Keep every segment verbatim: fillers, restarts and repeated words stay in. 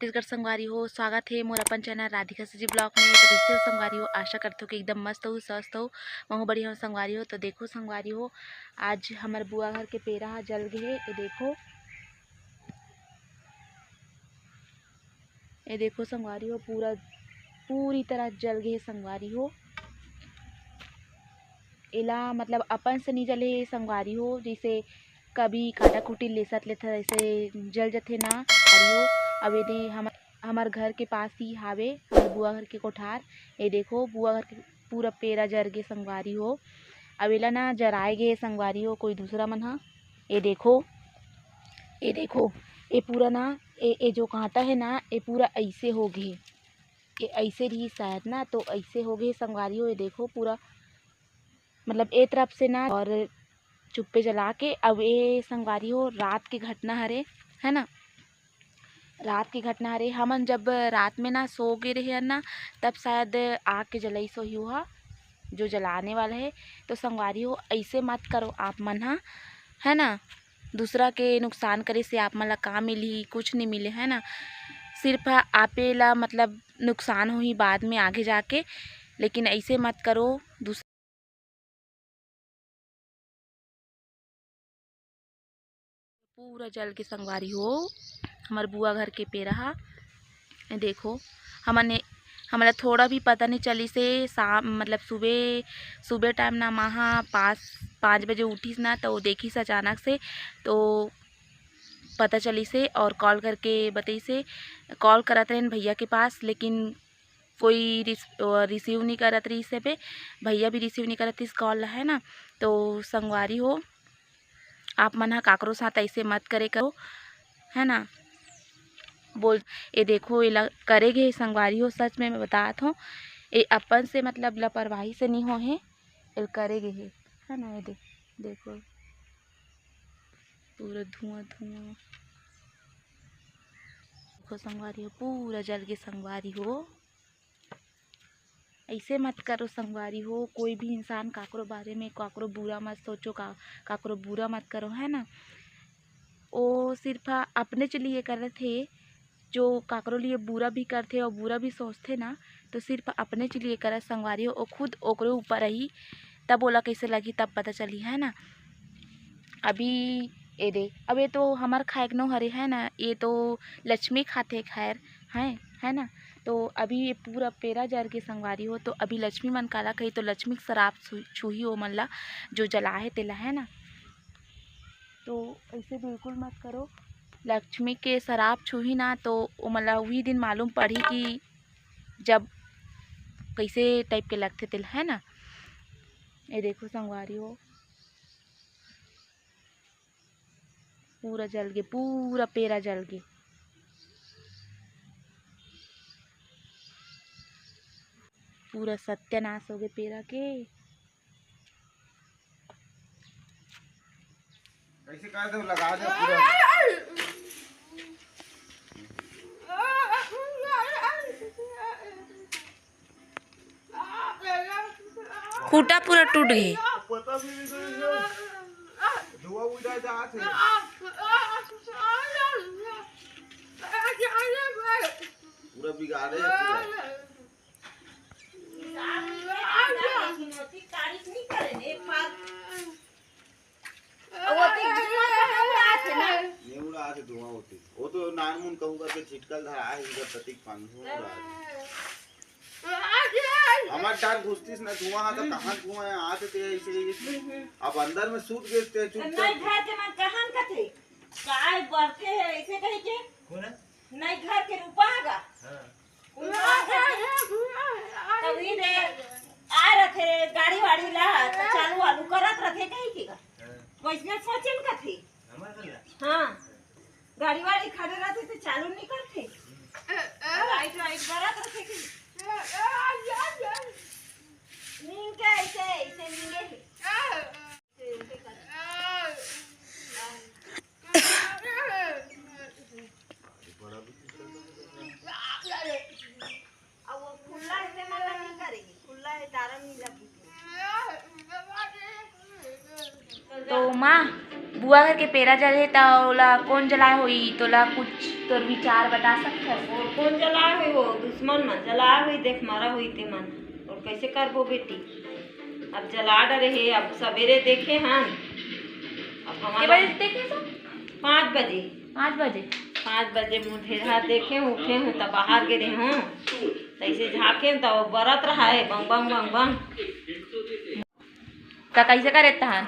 छत्तीसगढ़ संगवारी हो, स्वागत हे मोर अपन चैनल राधिका सीजी ब्लॉग में। तो कइसे हो संगवारी हो? आशा करथों कि एकदम मस्त हो, स्वस्थ हो। महूँ बढ़िया हो संगवारी हो। तो देखो संगवारी हो, आज हमर बुआ घर के पेरा ह जल गे हे। ये देखो, ये देखो संगवारी हो, पूरा, पूरी तरह जल गे हे संगवारी हो। एला मतलब अपन से नी जले हे संगवारी हो, जैसे कभी काटा कुटी लेसत लेथन ऐसे जल जथे ना संगवारी हो। अब एदे हम, हमर घर के पास ही हावे हमर बुआ घर के कोठार। ये देखो बुआ घर के पूरा पेरा जर गे संगवारी हो। अब एला ना जराए गे संगवारी हो कोई दूसरा मन ह। ये देखो, ये देखो, ये पूरा ना, ये, ये जो कांटा है ना, ये पूरा ऐसे हो गे, ये ऐसे रही शायद ना, तो ऐसे हो गे संगवारी हो। ये देखो पूरा, मतलब ए तरफ से ना, और चुप्पे जला के। अब ये संगवारी हो रात के घटना हरे, है ना, रात के घटना हरे। हमन जब रात में ना सो गे रहे हन ना, तब शायद आग के जलई सोही ओहा, जो जलाने वाला है। तो संगवारी हो, ऐसे मत करो आप मन हा, है ना। दूसरा के नुकसान करे से आप मन ला का मिलही? कुछ नहीं मिले, है ना। सिर्फ आपे ला मतलब नुकसान होही बाद में आगे जाके, लेकिन ऐसे मत करो। दूसरा पूरा जल के संगवारी हो, हमर बुआ घर के पेरा हा। ए देखो, हमन ने, हमला थोड़ा भी पता नहीं चलिस हे। शाम, मतलब सुबह, सुबह टाइम ना माँ हा पाँच, पाँच बजे उठिस ना, तो देखिस अचानक से, तो पता चलिस हे और कॉल करके बतइस हे। कॉल करत रहेन भैया के पास, लेकिन कोई रिस-, अ, रिसीव नहीं करत रहिस हे बे, भैया भी रिसीव नहीं करत रहिस कॉल ला, है ना। तो संगवारी हो, आप मन ह काकरो साथ ऐसे मत करे करो, है ना। बोल, ये देखो, एला करे गे हे संगवारी हो, सच में मैं बतात हूँ, ये अपन से मतलब लापरवाही से नहीं हो हे, एल करे गे हे, है ना। ये दे-, देखो, पूरा धुआं धुआं। देखो संगवारी हो, पूरा जल गे संगवारी हो। ऐसे मत करो संगवारी हो, कोई भी इंसान काकरो बारे में काकरो बुरा मत सोचो, का, काकरो बुरा मत करो, है ना। ओ सिर्फ अपने च लिए करत हे, जो काकरो लिए बुरा भी करथे और बुरा भी सोचथे ना, तो सिर्फ अपने च लिए करत संगवारी हो, ओ खुद ओकरे ऊपर रही, तब ओला कैसे लगी, तब पता चली, है ना। अभी ए दे, अब ये तो हमर खाए के नो हरे, है ना, ये तो लक्ष्मी खाथे, खैर, है, है ना। तो अभी ये पूरा पेरा जर के संगवारी हो, तो अभी लक्ष्मी मन काला कही, तो लक्ष्मी के सराप छु-, छुही ओ मन ला, जो जलाए हे तेला, है ना। तो ऐसे बिल्कुल मत करो, लक्ष्मी के सराप छुही ना, तो ओ मन ला वही दिन मालूम पड़ही कि जब कैसे टाइप के लगथे तेला, है ना। ये देखो संगवारी हो, पूरा जल गे, पूरा पेरा जल गे, पूरा सत्यानाश हो गे पेरा के। कैसे कर दे, लगा दे पूरा। खूंटा पूरा टूट गे। पता भी नहीं चली, धुआं उड़ा जात हे। पूरा बिगाड़े हे पूरा। तारीफ नहीं करे ने, एक बार वो तो धुआं तो नहीं उड़ात हे ना। नहीं उड़ात हे धुआं होती। वो तो नानमुन कहूँ करके छिटकल धरा है, इधर प्रतीक पान धुआं उड़ात हे। हमार डार घुसतीस ना धुआं हा, तो कहाँ धुआं है, आते ते ऐसे ही। अब अंदर में सूत गए ते चुपचाप। नहीं घर के मन कहाँ कथे? काय बरते है ऐसे कही के? कौन है? नहीं घर के रूपा है गा। हाँ। तभी दे आ रथे गाड़ी वाड़ी ला, तो चालू वालू करत रथे कहीं के का। हाँ। वैसने सोचेन कथे। हमार घर ला? हाँ। गाड़ी वाड़ी खड़े रथे तो चालू नहीं करथे। लाइट वाइट बरत रथे कि। नींद के ऐसे, ऐसे नींदे हे। तो माँ, बुआ घर के पेरा जले त ओला कौन जलाए होई? तोला कुछ तोर विचार बता सकथस? वो कोन जलाए होही? वो दुश्मन मन जलाए होही, देख मरा होही ते मन। और कैसे करबो बेटी? अब जला डरे हे, अब सवेरे देखे हन। अब के हमन बजे देखे तो? पाँच बजे। पाँच बजे? पाँच बजे मुंह ढेरहा देखे, उठे हूँ, तब बाहर गे रहे हूँ। तैसे झाँके त वो बरत रहा है, बंग, बंग, बंग, बंग। त कैसे करे तहन?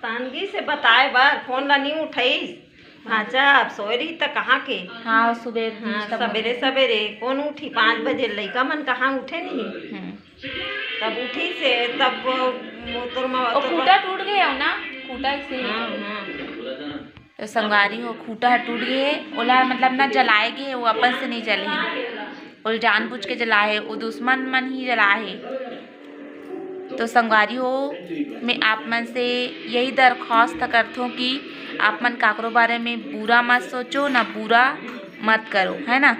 तानगी से बताए बर फोन ला नहीं उठाइस। भांचा अब सोए रही त कहाँ के? हाँ, सुबेर हाँ, तब सवेरे, सवेरे कौन उठी? पाँच बजे लइका मन कहाँ उठे नहीं? हम्म। तब उठी से, तब वो, वो तोर मा-, ओ, तोर खूटा मा-, टूट गया हो ना, खूटा से। हाँ, हाँ। तो संगवारी हो, खूटा ह टूट गए हे, ओला मतलब ना जलाए गए हे, वो अपन से नहीं जले हे, ओला जानबूझ के जलाए हे, वो दुश्मन मन ही जलाए हे। तो संगवारी हो, मैं आप मन से यही दरख्वास्त करथों कि आप मन काकरो बारे में बुरा मत सोचो, ना बुरा मत करो, है ना।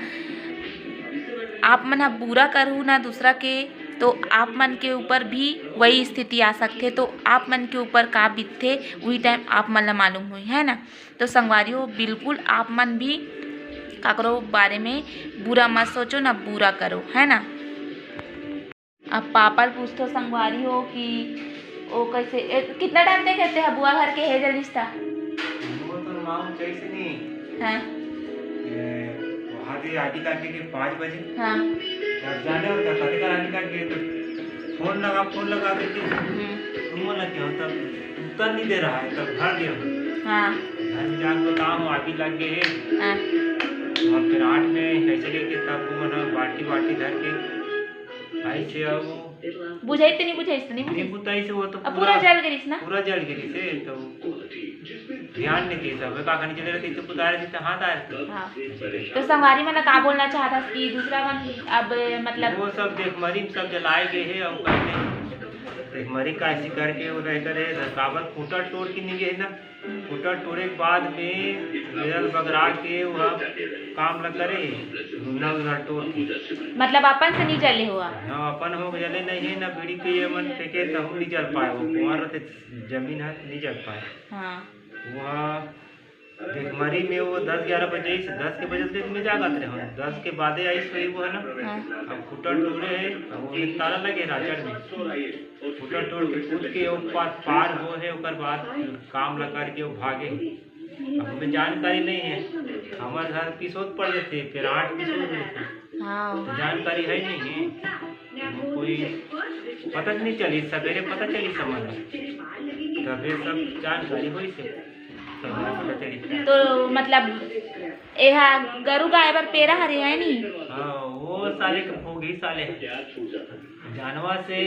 आप मन ह बुरा करहू ना दूसरा के, तो आप मन के ऊपर भी वही स्थिति आ सकथे। तो आप मन के ऊपर का बीतथे, वही टाइम आप मन ला मालूम होही, है ना। तो संगवारी हो, बिल्कुल आप मन भी काकरो बारे में बुरा मत सोचो ना बुरा करो, है ना। अब पापा ल पूछथो संगवारी हो कि ओ कैसे, ए, कितना टाइम देखे ते ह बुआ घर के हे जलिस ता? वो तो मालूम कैसे नहीं। हाँ। ए, वहाँ दे आगे लागे के पाँच बजे। हाँ। तब जाने होता, कभी का आगे लागे तो फोन लगा, फोन लगा देते। हम्म। तुम बोला क्या होता? उत्तर नहीं दे रहा है, तब घर गया। हाँ। घर में जाके बताओ, आगे लग गए है। हाँ। वहाँ फिर आठ में कैसे लेके तब वो ना बाल्टी, बाल्टी धर के आई से आओ। बुझाई तो नहीं, बुझाई तो नहीं, नहीं बुझाई। बुझाई से वो तो अब पूरा पूरा जल गिरिस ना? पूरा जल गिरिस है, तो ध्यान नहीं दिए सब, का खाने चले रहते, तो बुता रहे थे, हाथ आ रहे। हाँ। तो संगवारी मन ला का बोलना चाहत हस कि दूसरा मन अब मतलब वो सब देखमरी में सब जलाए गए है, और कहते देखमरी का ऐसी करके वो रह करे, काबर खूंटा टोर के नहीं गए ना, खूंटा टोरे के बाद में रेल बगरा के वह काम न करे, नल नल टोर के। मतलब अपन से नहीं जले हुआ? हाँ, अपन हो जले नहीं है ना, बीड़ी के ये मन फेंके, तहु नहीं जल पाए, वो कुंवर रहते जमीन है, नहीं जल पाए। हाँ। वहाँ देखमरी में वो दस ग्यारह बजे से, दस के बजे तक में जागत रहे हो, दस के बादे आई सोई वो है ना। हाँ। अब खूंटा टोरे है, अब वो में ताला लगे राचड़ में, खूंटा टोर के कूद के वो पार, पार हो है, ओकर बाद काम ला करके वो भागे। अब हमें जानकारी नहीं है, हमारे घर पिसोत पड़ जाते, फिर आठ पिसोत रहते। हाँ। तो जानकारी है नहीं है, कोई पता नहीं चली, सवेरे पता चली समझ में, तबे सब जानकारी होई से। तो मतलब एहा गरु गाय बर पेरा हरे है नी? हाँ, वो साले के भोगी साले है। जानवर से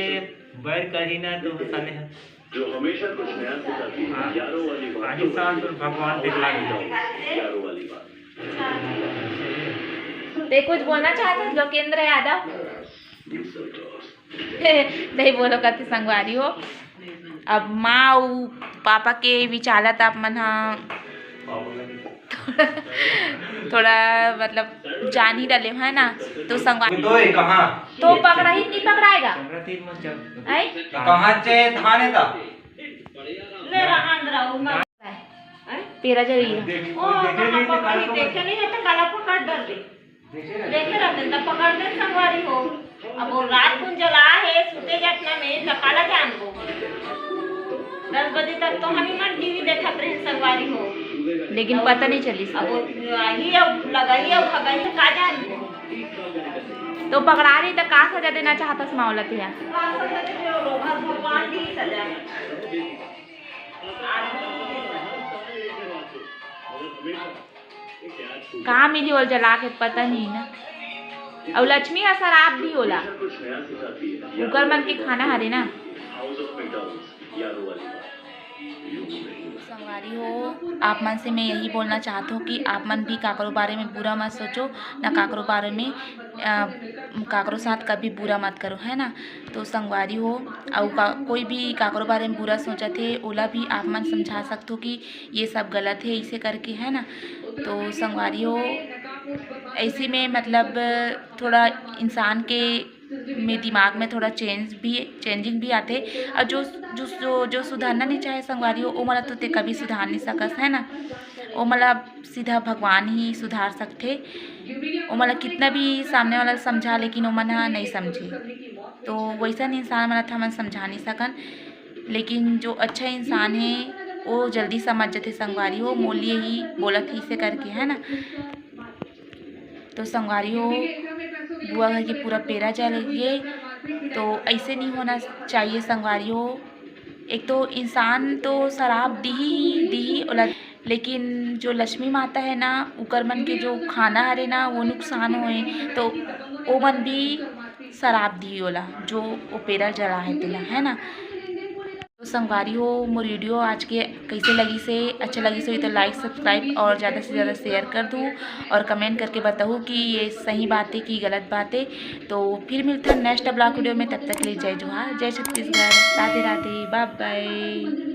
बैर करी ना तो वो साले है। जो हमेशा कुछ नया सिखाती है, हाँ। यारों वाली बात। आगे साल तो भगवान दिखा दिया। यारों वाली बात। ते कुछ बोलना चाहते हैं लोकेंद्र यादव? नहीं बोलो कथे संगवारी हो। अब माँ अउ पापा के विचालत आप मन ह थोड़ा मतलब जान ही डले है ना, तो संगवारी तो ये कहाँ? तो पकड़ा ही नहीं पकड़ाएगा। आई? कहाँ से थाने था? ले रहा अंदर आओ, मैं। हैं? तेरा जरूरी है। देख-, ओ, देखे कहाँ नहीं तो पकड़ी? काला पकड़। देखे नहीं है तो काला पकड़ डर दे। देखे ना। देखे रहते हैं, तब पकड़ दे संगवारी हो। अब वो रात कुन जला है, सुते जटना में, तो काला जान को। दस बजे तक तो हम ही मन टीवी देखत रहे संगवारी हो। लेकिन पता नहीं चली। अब वो आही, अब लगाही, अब भगाही, का जान को। तो पकड़ा रही तो का सजा देना चाहता मावला तिया? का सजा दे, भगवान दी सजा। का मिली ओला जला के, पता नहीं ना। अउ लक्ष्मी ह शराब भी ओला, उकर मन के खाना हरे ना। संगवारी हो, आप मन से मैं यही बोलना चाहत हूँ कि आप मन भी काकरो बारे में बुरा मत सोचो, ना काकरो बारे में, अ, काकरो साथ कभी बुरा मत करो, है ना। तो संगवारी हो, अउ का, कोई भी काकरो बारे में बुरा सोचत हे, ओला भी आप मन समझा सकथो कि ये सब गलत हे, इसे करके, है ना। तो संगवारी हो, ऐसे में मतलब थोड़ा इंसान के में दिमाग में थोड़ा change भी, changing भी आथे। अउ जो, जो, जो, जो सुधारना नहीं चाहे संगवारी हो, ओ मन ला तो ते कभी सुधार नहीं सकस, है ना। ओमन ला सीधा भगवान ही सुधार सकथे। ओमन ला कितना भी सामने वाला समझा, लेकिन ओमन ह नहीं समझे। तो वैसन इंसान मन ला हमन समझा नहीं सकन, लेकिन जो अच्छा इंसान है वो जल्दी समझ जाथे संगवारी हो, मोर लिए ही बोलत हे इसे करके, है ना। तो संगवारी हो, बुआ घर के पूरा पेरा जल गे, तो ऐसे नहीं होना चाहिए संगवारी हो। एक तो इंसान तो शराब दिही ही दिही ओला, लेकिन जो लक्ष्मी माता है ना, उकर मन के जो खाना हरे ना, वो नुकसान होए, तो ओ मन भी शराब दिही ओला, जो ओ पेरा जला है तेला, है ना। तो संगवारी हो, मोर वीडियो आज के कैसे लगिस हे, अच्छा लगिस होही तो like, subscribe और ज़्यादा से ज़्यादा share कर दू और comment करके बताहू कि ये सही बात है कि गलत बात है। तो फिर मिलथन next vlog video में, तब तक के लिए जय जोहार, जय छत्तीसगढ़, राधे राधे, bye bye।